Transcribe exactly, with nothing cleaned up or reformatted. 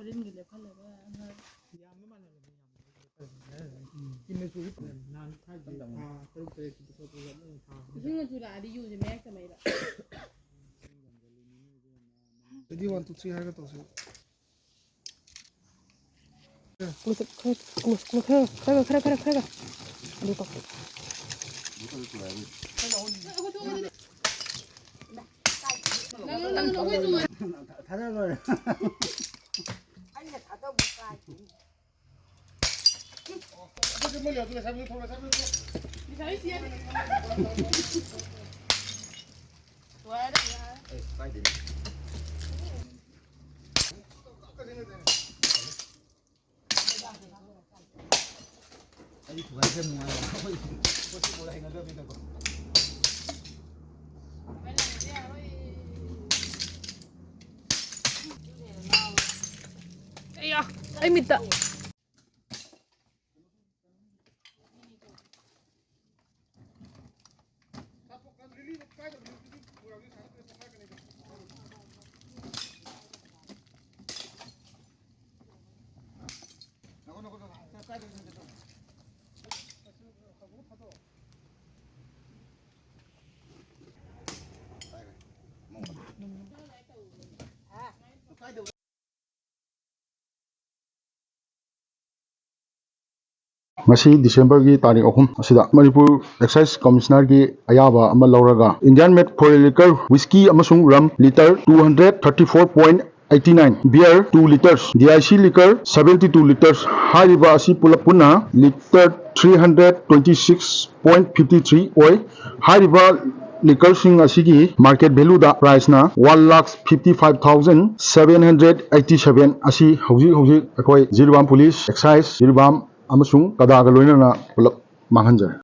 ꯇꯤꯟꯒ ꯂꯦꯞꯍꯜꯂꯒ ꯑꯉꯥꯡ ꯌꯥꯝꯕ ꯃꯥꯟꯅꯕꯅꯦ, ꯌꯥꯝꯕ ꯃꯥꯟꯅꯕꯅꯦ꯫ ꯎꯝ꯫ ꯆꯤꯟꯅꯁꯨ ꯅꯍꯥꯟ ꯊꯥꯏꯗꯤ ꯊꯥ ꯇꯔꯨꯛ ꯇꯔꯦꯠꯀꯤ ꯄꯨꯊꯣꯛꯄ ꯌꯥꯝ ꯊꯥ ꯏꯁꯤꯡ ꯃꯆꯨ ꯂꯥꯛꯑꯗꯤ ꯌꯨꯁꯦ ꯃꯌꯥꯏ ꯆꯝꯃꯛꯏꯕ꯫ Ready, one, two, three ꯍꯥꯏꯔꯒ ꯇꯧꯁꯤ꯫ ꯃꯁꯛ ꯈꯔ, ꯃꯁꯛ ꯈꯔ, ꯈꯔ, ꯈꯔ, ꯈꯔ, ꯈꯔ, ꯈꯔ꯫ ꯑꯗꯨ ꯇꯧ꯫ ꯊꯥꯗ ꯂꯣꯏꯔꯦ꯫ ꯑꯩꯅ ꯊꯥꯗꯧꯕ ꯀꯥꯏꯗꯦ꯫ ꯑꯩ ꯊꯨꯒꯥꯏꯕꯁꯦ ꯌꯥꯝ ꯅꯨꯡꯉꯥꯏꯕ꯫ ꯑꯩꯈꯣꯏ ꯄꯣꯠꯁꯤ ꯄꯨꯔꯥ ꯍꯩꯅꯗꯕꯅꯤꯅꯀꯣ꯫ ꯑꯩꯌꯥ, ꯑꯩ ꯃꯤꯠꯇ꯫ ꯉꯁꯤ ꯗꯤꯁꯦꯝꯕꯔꯒꯤ ꯇꯥꯔꯤꯛ ꯑꯍꯨꯝ ꯑꯁꯤꯗ ꯃꯅꯤꯄꯨꯔ ꯑꯦꯛꯁꯥꯏꯁ ꯀꯃꯤꯁꯅꯔꯒꯤ ꯑꯌꯥꯕ ꯑꯃ ꯂꯧꯔꯒ Indian made foreign liquor whisky ꯑꯃꯁꯨꯡ rum litre two hundred thirty four point eighty nine, beer two litres, D I C liquor seventy two litres, ꯍꯥꯏꯔꯤꯕ ꯑꯁꯤ ꯄꯨꯂꯞ ꯄꯨꯟꯅ litre three hundred twenty six point fifty three ꯑꯣꯏ꯫ ꯍꯥꯏꯔꯤꯕ liquorꯁꯤꯡ ꯑꯁꯤꯒꯤ market valueꯗ priceꯅ one lakh fifty five thousand seven hundred eighty seven ꯑꯁꯤ ꯍꯧꯖꯤꯛ ꯍꯧꯖꯤꯛ ꯑꯩꯈꯣꯏ ꯖꯤꯔꯤꯕꯥꯝ police, excise, ꯖꯤꯔꯤꯕꯥꯝ ꯑꯃꯁꯨꯡ ꯀꯗꯥꯒ ꯂꯣꯏꯅꯅ ꯄꯨꯂꯞ ꯃꯥꯡꯍꯟꯖꯔꯦ꯫